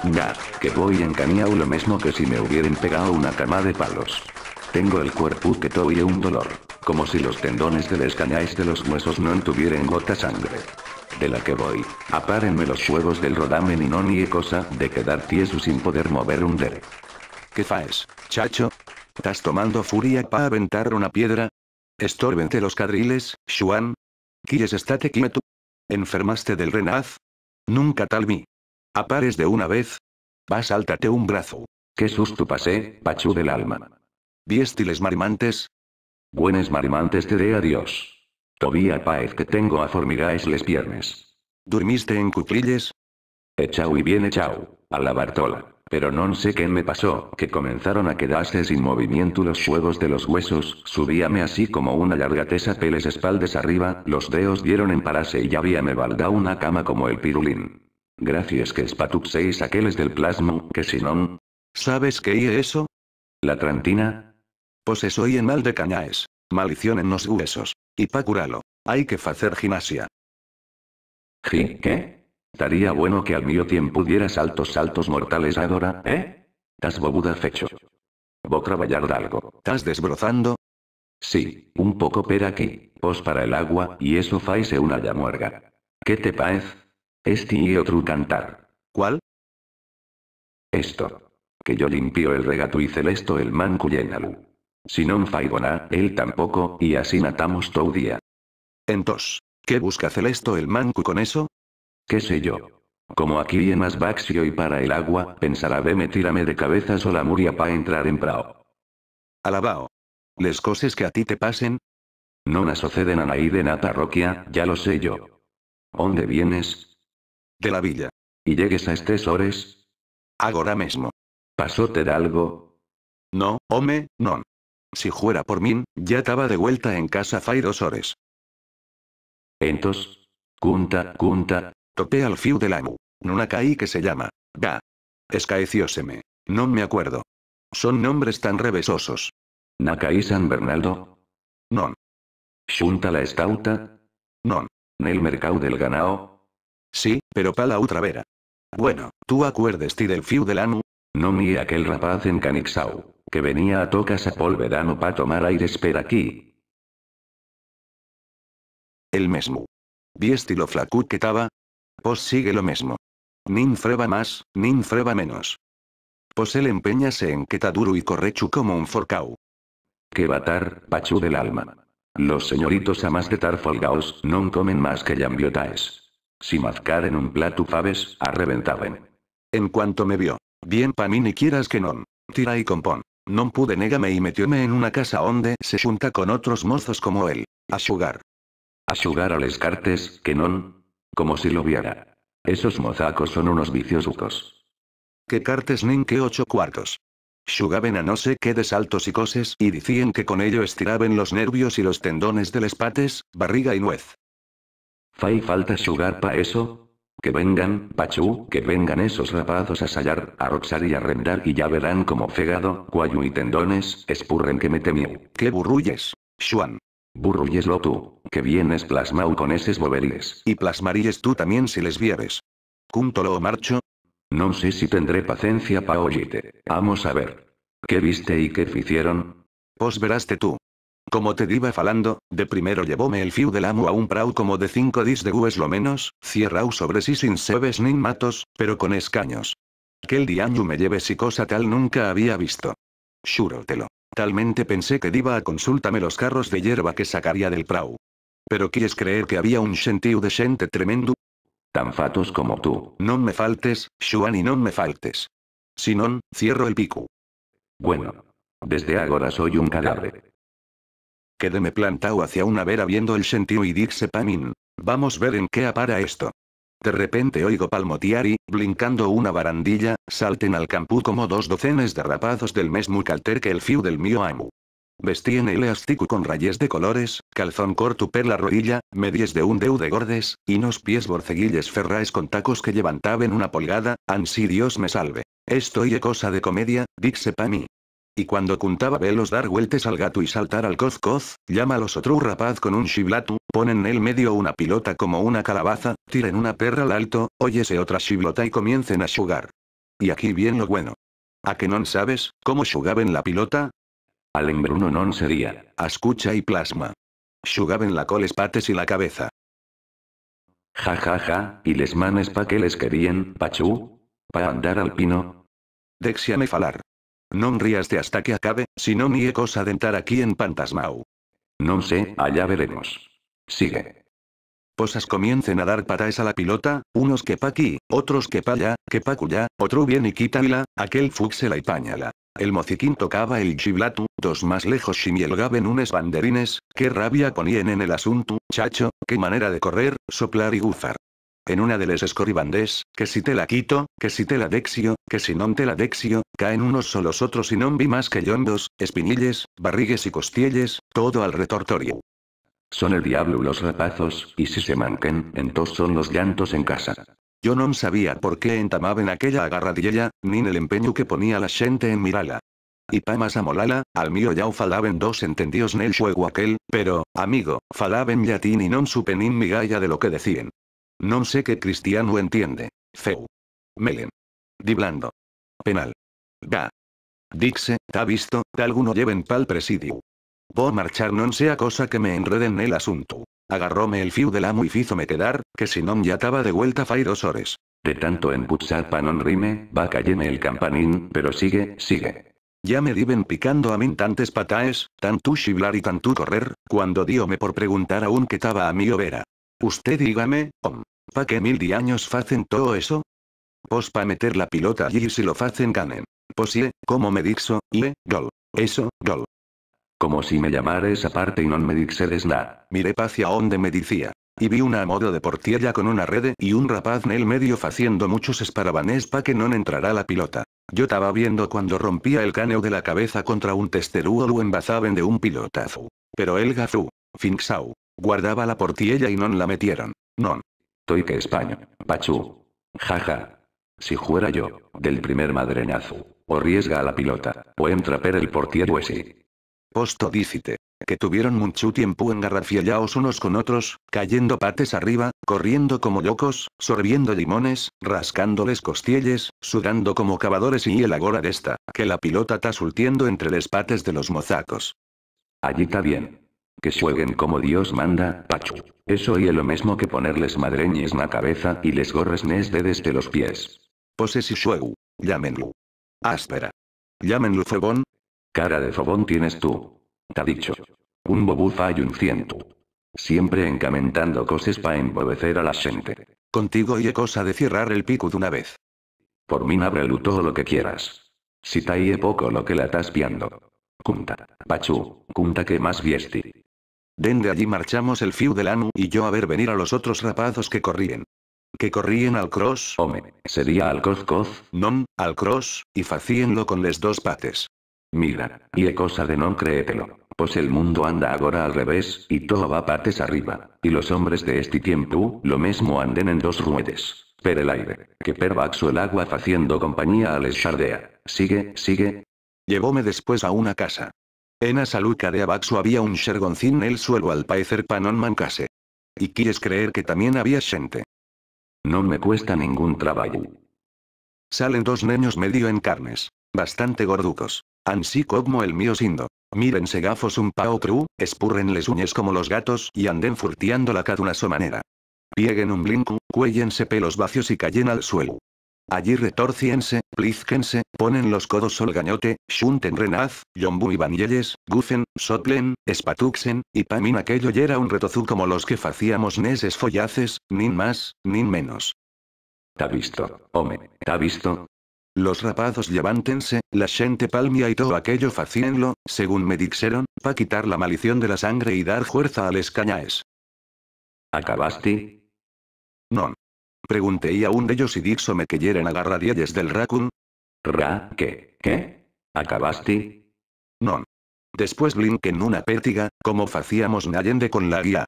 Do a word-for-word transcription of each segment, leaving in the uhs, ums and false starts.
Nah, que voi encaniao lo mesmo que si me hubieren pegao una cama de palos. Tengo el cuerpu que toi ye un dolor, como si los tendones de les cañaes de los huesos non tuvieren gota sangre. De la que voi, apárenme los xuegos del rodamen y non ye cosa de quedar tiesu sin poder mover un dedo. ¿Qué faes, chacho? ¿Tas tomando furia pa aventar una piedra? Estórbente los cadriles, Xuan. ¿Quieres estate quietu? ¿Enfermaste del renaz? Nunca tal vi. Apares de una vez. Va, sáltate un brazu. Qué sustu pasé, pachu del alma. ¿Viesti les marimantes? Buenes marimantes te dé a Dios. Tovía paez que tengo aformigaes les piernes. ¿Durmiste en cuclilles? Echao y bien echao, a la bartola. Pero non sé qué me pasó, que comenzaron a quedase sin movimientu los xuegos de los huesos, subíame así como una llarga tesa peles espaldes arriba, los deos dieron en parase y habíame baldao una cama como el pirulín. Gracies que espatuxéis aqueles del plasmu, que si non. ¿Sabes qué ye eso? ¿La trantina? Pos eso ye mal de cañaes, malicionen nos güesos, y pa curalo, hai que facer gimnasia. ¿Gi-, qué? Taría bueno que al mio tiempu diera saltos, saltos mortales agora, ¿eh? Tas bobuda fecho. Vo trabayar d'algo. ¿Tas desbrozando? Sí, un poco per aquí, pos para el agua, y eso faise una llamuerga. ¿Qué te paez? Esti ye otru cantar. ¿Cuál? Esto. Que yo limpio el regatu y Celesto el mancu llénalu. Si non faigo na, él tampoco, y asina tamos tou día. Entós, ¿qué busca Celesto el mancu con eso? ¿Qué sé yo? Como aquí ye más baxio y para el agua, pensará de metirame de cabeza sola muria pa entrar en prao. Alabao. Les coses que a ti te pasen. Non asoceden a naide na parroquia, ya lo sé yo. ¿Ónde vienes? De la villa. ¿Y llegues a estes hores? Agora mesmo. ¿Pasóte dalgo? No, home, non. Si juera por min, ya taba de güelta en casa fai dos hores. Entós, cunta, cunta. Topé al fíu del amu. Nuna caí que se llama. Ga. Escaecióseme. Non me acuerdo. Son nombres tan revesosos. ¿Na caí San Bernaldo? Non. ¿Xunta la Estauta? Non. ¿Nel mercáu del ganao? Sí, pero pa la otra vera. Bueno, ¿tú acuerdes ti del fíu del amu? ¿Non ye aquel rapaz encanixáu, que venía a to casa pol veranu pa tomar aires per aquí? El mesmu. ¿Viesti lo flacu que taba? Pos sigue lo mesmo. Nin freba más, nin freba menos. Pos él empéñase en que ta duru y correchu como un forcáu. ¡Qué va tar, pachu del alma! Los señoritos, amás de tar folgaos, non comen más que llambiotaes. Si mazcaren un platu faves, arreventaben. En cuanto me vio, bien pa min y quieras que non, tira y compón, non pude negame y metióme en una casa onde se xunta con otros mozos como él, a xugar. ¿A xugar a les cartes, que non? Como si lo viera. Esos mozacos son unos viciosucos. ¿Qué cartes nin qué ocho cuartos? Xugaben a no sé qué de saltos y coses y dicíen que con ello estiraben los nervios y los tendones de les pates, barriga y nuez. ¿Fai falta xugar pa eso? Que vengan, pachu, que vengan esos rapazos a sayar, a rochar y a rendar y ya verán como fegado, cuayu y tendones, espurren que me temiu. ¡Qué burruyes, Xuan! Burruyeslo tú, que vienes plasmao con eses boberíes. Y plasmaríes tú tamién si les vieres. ¿Cúntolo o marcho? Non sé si tendré pacencia pa oyite. Amos a ver. ¿Qué viste y qué ficieron? Pos veraste tú. Como te diba falando, de primero llevóme el fíu del amu a un prau como de cinco dis de gües lo menos, cierrao sobre sí sin sebes nin matos, pero con escaños. Quel diañu me llevé si cosa tal nunca había visto. Xúrotelo. Talmente pensé que diba a consultame los carros de yerba que sacaría del prau. Pero ¿quies creer que había un xentíu de xente tremendu? Tan fatos como tú. Non me faltes, Xuan, y non me faltes. Si non, cierro el picu. Bueno. Desde agora soi un cadáver. Quedéme plantao hacia una vera viendo el xentíu y dixse pa min: "Vamos ver en qué apara esto". De repente oigo palmotiar y, blincando una barandilla, salten al campu como dos docenes de rapazos del mesmu calter que el fíu del mio amu. Vestíen el elásticu con rayes de colores, calzón cortu per la rodilla, medies de un deu de gordes, y nos pies borceguilles ferraes con tacos que llevantaben una polgada, ansí Dios me salve. Esto ye cosa de comedia, dixse pa mi. Y cuando cuntaba velos dar güeltes al gatu y saltar al coz-coz, llámalos otru rapaz con un xiblatu: ponen nel medio una pilota como una calabaza, tiren una perra al alto, óyese otra xiblota y comiencen a xugar. Y aquí vien lo bueno. ¿A que non sabes cómo xugaben la pilota? Al embruno non sería, ascucha y plasma. Xugaben la coles pates y la cabeza. Ja, ja, ja, ¿y les manes pa qué les queríen, Pachú? ¿Pa andar al pino? Déxame falar. Non ríaste hasta que acabe, si non ye cosa d'entar aquí empantasmáu. Non sé, allá veremos. Sigue. Posas comiencen a dar pataes a la pilota, unos que p'aquí, otros que p'allá, que p'acullá, otru vien y quítala, aquel fuxela y páñala. El mociquín tocaba el xiblatu, dos más lejos ximielgaben unes banderines, qué rabia poníen en el asuntu, chacho, qué manera de correr, soplar y gufar. En una de les escorribandés, que si te la quito, que si te la dexio, que si non te la dexio, caen unos solos otros y non vi más que llombos, espinilles, barrigues y costielles, todo al retortorio. Son el diablo los rapazos, y si se manquen, entós son los llantos en casa. Yo non sabía por qué entamaben aquella agarradiella, nin el empeñu que ponía la xente en mirala. Y pa más amolala, al mío llau falaben dos entendíos nel xuegu aquel, pero, amigo, falaben llatín y non supe nin migalla de lo que decíen. Non sé qué cristianu entiende. Feu. Melen. Diblando. Penal. Ga. Dixe, ta visto, dalgún lo lleven pal presidiu. Vou marchar non sea cosa que me enreden nel asuntu. Agarróme el fiu del amu y fízome quedar, que si non yá taba de güelta fai dos hores. De tanto empuchar pa non rime, va cayeme el campanín, pero sigue, sigue. Ya me diben picando a min tantes pataes, tantu xiblar y tantu correr, cuando díome por preguntar a un que taba a mi vera. Usté dígame, hom, ¿pa qué mil diaños facen too eso? Pos pa meter la pilota allí y si lo facen ganen. Pos ye, como me dixo, ye, gol. Eso, gol. Como si me llamares aparte y non me dixeres na. Miré pacia onde me dicía. Y vi una a modo de portiella con una rede y un rapaz nel medio faciendo muchos esparabanes pa que non entrara la pilota. Yo taba viendo cuando rompía el caneu de la cabeza contra un testerúo lu embazaben de un pilotazu. Pero el gafú, finxáu, guardaba la portiella y non la metieron. Non. Toi que españo, Pachú. Ja, ja. Si juera yo, del primer madreñazu, o riesga a la pilota, o entra per el portier esi. Posto dicite, que tuvieron munchu tiempu engarrafiellaos unos con otros, cayendo pates arriba, corriendo como llocos, sorbiendo llimones, rascando les costielles, sudando como cabadores y ye la gora d'esta, que la pilota ta sultiendo entre les pates de los mozacos. Allí ta bien. Que xueguen como Dios manda, Pachu. Eso ye lo mesmo que ponerles madreñes na cabeza y les gorres nes dedes de los pies. Pos esi xuegu, llámenlu. Áspera. Llámenlu fobón. Cara de fobón tienes tú. Ta dicho. Un bobú fai un cientu. Siempre encamentando coses pa embobecer a la xente. Contigo ye cosa de cierrar el picu d'una vez. Por min ábrelu todo lo que quieras. Si ta ye poco lo que la ta espiando. Cunta, Pachu, cunta qué más viesti. Dende allí marchamos el fiu del anu y yo a ver venir a los otros rapazos que corríen. Que corríen al cross, home, sería al coz-coz, non, al cross, y facíenlo con les dos pates. Mira, ye cosa de non creetelo, pos el mundo anda agora al revés, y too va pates arriba, y los hombres de esti tiempu, lo mesmo anden en dos ruedes, per el aire, que per baxo el agua faciendo compañía a les xardea. Sigue, sigue. Llevóme después a una casa. Ena saluca de abaxo había un xergoncín nel suelu al paecer pa non mancase. Y quies creer que tamién había xente. Non me cuesta ningún trabayu. Salen dos neños medio en carnes, bastante gorducos, ansí como el mío sindo. Mírense gafos un pa otru, espurren les uñes como los gatos y anden furtiándola ca d'una so manera. Pieguen un blincu, cuéllense pelos bacios y cayen al suelu. Allí retorcíense, plizquense, ponen los codos sol gañote, xunten renaz, llombu y vanielles, gufen, soplen, espatuxen, y pa min aquello yera un retozu como los que facíamos neses follaces, nin más, nin menos. Ta visto, home, ta visto. Los rapazos llevántense, la xente palmia y too aquello facíenlo, según me dixeron, pa quitar la malición de la sangre y dar juerza a les cañaes. ¿Acabasti? Non. Preguntéi a un d'ellos y díxome que yeren agarradielles del racún. Ra, ¿qué? ¿Qué? ¿Acabasti? Non. Después blinquen nuna pértiga, como facíamos na llende con la guía.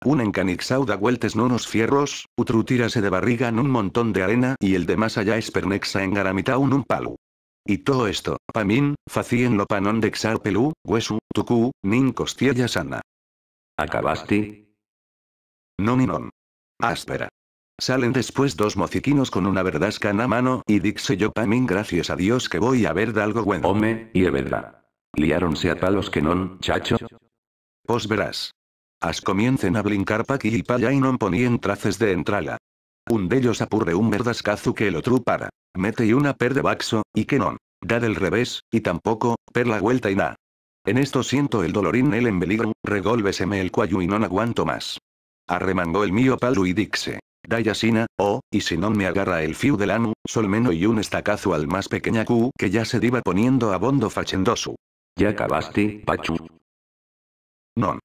Un encanixáu da güeltes nunos fierros, utru tírase de barriga nun montón de arena y el de más allá espernexa engaramitáu nun palu. Y too esto, pa min, facíenlo pa non dexar pelú, güesu, tucú, nin costiella sana. ¿Acabasti? Non y non. Áspera. Salen después dos mociquinos con una verdasca na mano, y dixse yo pa min: "Gracies a Dios que voi haber dalgo güeno". Home, ye verdá. Liáronse a palos que non, chacho? Pos verás. As comiencen a blincar p'aquí y p'allá y non poníen traces de entrala. Un d'ellos apurre un verdascazu que l'otru para. Mete-y una per debaxo, y que non. Da del revés, y tampoco, per la güelta y na. En esto siento el dolorín nel embeligru, rególveseme el cuayu y non aguanto más. Arremangó el mío palu y dixse: "Dai asina, oh, y si non me agarra el fiu del anu, sol meno-y un estacazu al más pequeñacu", que ya se diba poniendo abondo fachendosu. ¿Ya acabasti, Pachu? Non.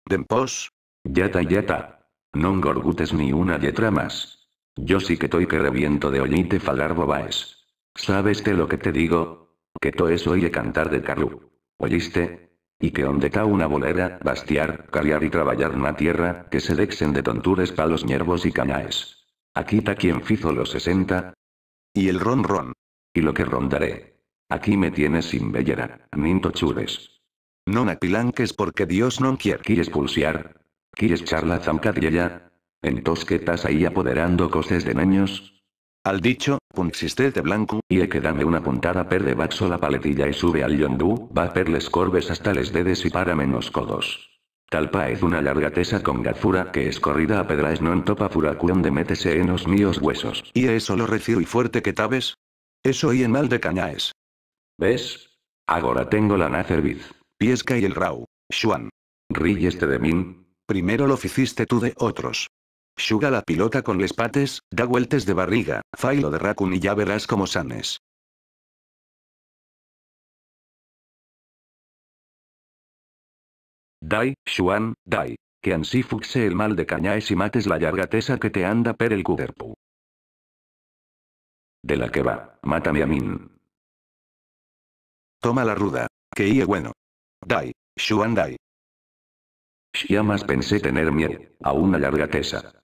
Dempós? Ya ta, ya ta. Non gorgutes ni una lletra más. Yo sí que toi que reviento de oyite falar bobaes. ¿Sabes te lo que te digo? Que to eso ye cantar de carru. ¿Oyiste? Y que onde ta una bolera, bastiar, cariar y trabayar na tierra, que se dexen de tontures pa los ñervos y cañaes. Aquí ta quien fizo los sesenta. Y el ron ron. Y lo que rondaré. Aquí me tienes sin veyera, nin to chures. Non apilanques porque Dios non quier. ¿Quieres pulsiar? ¿Quieres charla zancadiella? ¿Entós qué tas ahí apoderando coses de neños? Al dicho, punxístete blancu, y eque dame una puntada per debaxo la paletilla y sube al llondú, va per les corves hasta les dedes y párame nos codos. Tal paez una llarga tesa con gafura que escorrida a pedraes non topa furacu onde métese enos míos güesos. Y eso lo recibí fuerte que tabes. Eso ye mal de cañaes. ¿Ves? Agora tengo la na cerviz. Piesca-y el rau, Xuan. Ríyeste de min? Primero lo ficiste tu de otros. Xuga la pilota con les pates, da güeltes de barriga, failo de racun y ya verás cómo sanes. Dai, Xuan, dai, que ansí fuxe el mal de cañaes y mates la llarga tesa que te anda per el cuerpu. De la que va, mátame a min. Toma la ruda, que ye güeno. Dai, Xuan, dai. Xamás pensé tener mieu a una llarga tesa.